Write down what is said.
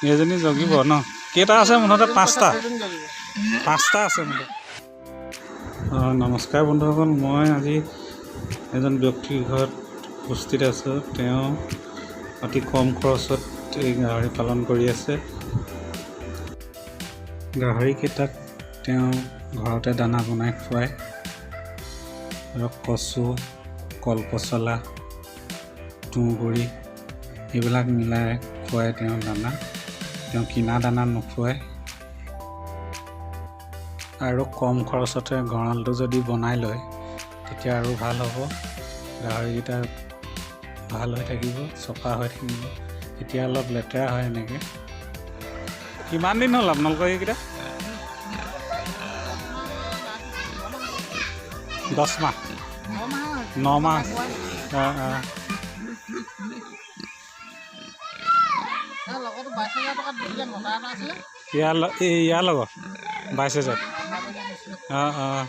এইজনী জগিব ন? কেইটা আছে মুঠতে? পাঁচটা, পাঁচটা আছে মুঠতে। অঁ, নমস্কাৰ বন্ধুসকল। মই আজি এজন ব্যক্তিৰ ঘৰত উপস্থিত আছোঁ। তেওঁ অতি কম খৰচত এই গাহৰি পালন কৰি আছে। গাহৰিকেইটাক তেওঁ ঘৰতে দানা বনাই খুৱায় ধৰক কচু, কলপচলা, তুঁহগুৰি এইবিলাক মিলাই খুৱায় তেওঁ দানা। তেওঁ কিনা দানা নোখোৱায়। আৰু কম খৰচতে গঁৰালটো যদি বনাই লয়, তেতিয়া আৰু ভাল হ'ব। গাহৰিকেইটা ভাল হৈ থাকিব, চফা হৈ থাকিব। এতিয়া অলপ লেতেৰা হয় এনেকৈ। কিমান দিন হ'ল আপোনালোকৰ এইকেইটা? 10 মাহ, 9 মাহ। অঁ অঁ। ইয়াৰ এই ইয়াৰ লগত 22,000। অঁ অঁ।